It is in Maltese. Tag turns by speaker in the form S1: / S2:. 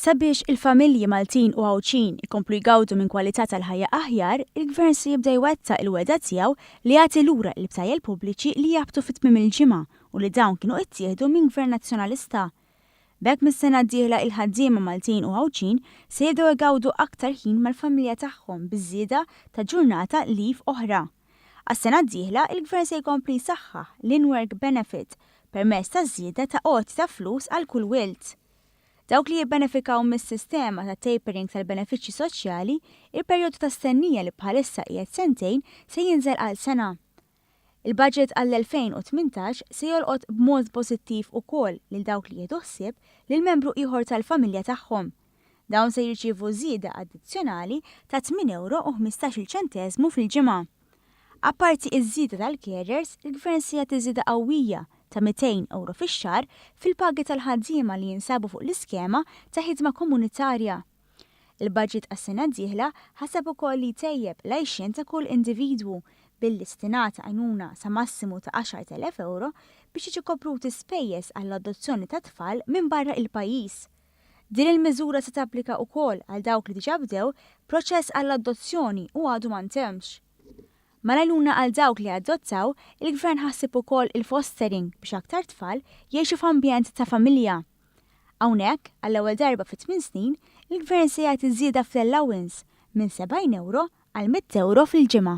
S1: Sabiex il-familji Maltin u Għawdxin ikomplu jgawdu minn kwalità tal-ħajja aħjar, il-Gvern se jibda jwettaq il-wegħda tiegħu li jagħti lura l-btajjel pubbliċi li jaħbtu fi tmiem il-ġimgħa u li dawn kienu ittieħdu minn Gvern Nazzjonalista. B'hekk mis-sena d-dieħla il-ħaddiema Maltin u Għawdxin se jibdew igawdu aktar ħin mal-familja tagħhom biż-żieda ta' ġurnata leave oħra. Għas-sena d-dieħla, il-Gvern se jkompli jsaħħaħ l-in-work benefit permezz taż-żieda ta' għoti ta' flus għal kull wild. Dawk li jibbenefikaw mis-sistema ta' tapering tal-benefiċċji soċjali, il-perjodu ta' stennija li bħalissa qiegħed sentejn se jinżel għal sena. Il-budget għall-2018 se jolqot b'mod pożittiv ukoll lil dawk li jieħdu ħsieb lil membru ieħor tal-familja tagħhom. Dawn se jirċievu żieda addizzjonali ta' tmien ewro u 15-il ċenteżmu fil-ġimgħa. Apparti iż-żieda tal-carers, il-Gvern se jagħti żieda qawwija ta' 200 ewro fix-xahar fil-pagi tal-ħaddiema li jinsabu fuq l-iskema ta' ħidma komunitarja. Il-budget għas-sena d-dieħla ħaseb ukoll li jtejjeb l-għajxien ta' kull individwu billi se tingħata għajnuna sa massimu ta' 10,000 ewro biex jiġu kopruti spejjeż għall-adozzjoni ta' tfal minn barra il-pajjiż. Din il-miżura se tapplika wkoll għal dawk li diġà bdew proċess għall-adozzjoni u għadu ma ntemmx. Mal-għajnuna għal dawk li adottaw, il-Gvern ħaseb ukoll il-fostering biex aktar tfal jgħixu f'ambjent ta' familja. Hawnhekk, għall-ewwel darba fi tmien snin, il-Gvern se jagħti żieda fl-allowance minn 70 ewro għal 100 ewro fil-ġimgħa.